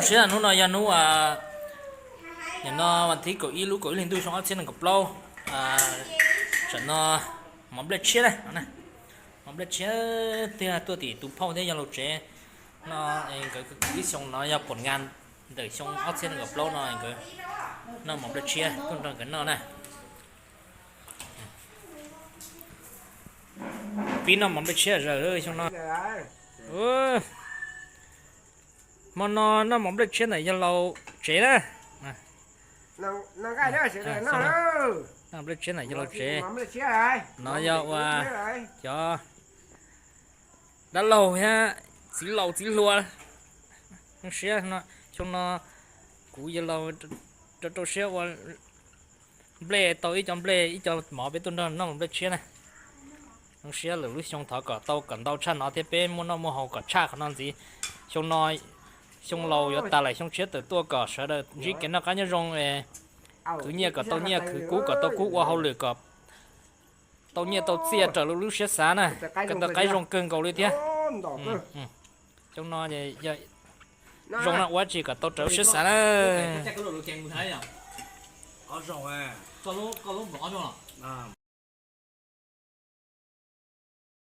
Siab hnub no yog hnub, nim no vas thib kaum ib lub kaum ib hli ntuj xyoo ob txhiab nees nkaum plaub. Tam no mov nplej tshiab na, mov nplej tshiab tiag tuaj tim tus phauj thiab yawg laus tsev no. Nkawd ib xyoo no yog pom nkas ntawm xyoo ob txhiab nees nkaum plaub no nkawd noj mov nplej tshiab tuaj nrog nkawd noj na. Pib noj mov nplej tshiab zawm xyoo no. Hmo no noj mov nplej tshiab ntawm yawg laus tsev na. Noj nplej tshiab ntawm yawg laus tsev. No yog ua cov dab laug thiab txiv laus txiv hluas. Zoo siab, xyoo no kuv yawg laus rau rau siab ua nplej tau ib co nplej ib co mov peb tuaj nrog noj mov nplej tshiab na. Zoo siab lwm lub xyoo thov kom tau kom ntau tshaj no thiab peb muaj noj muaj haus kom tshaj qhov no ntxiv. Xyoo no xyoo laus yuav tas lawm, xyoo tshiab tawm tuaj kom sawv daws ntsib kev noj qab nyob zoo, khwv nyiaj kom tau nyiaj, khwv kub kom tau kub, ua hauj lwm kom tau nyiaj tau txiaj raws lub lub siab xav na, kom tau qaib zoo kawg nkaus li thiab. Xyoo no zoo no ua tsi kom tau raws lub siab xav na.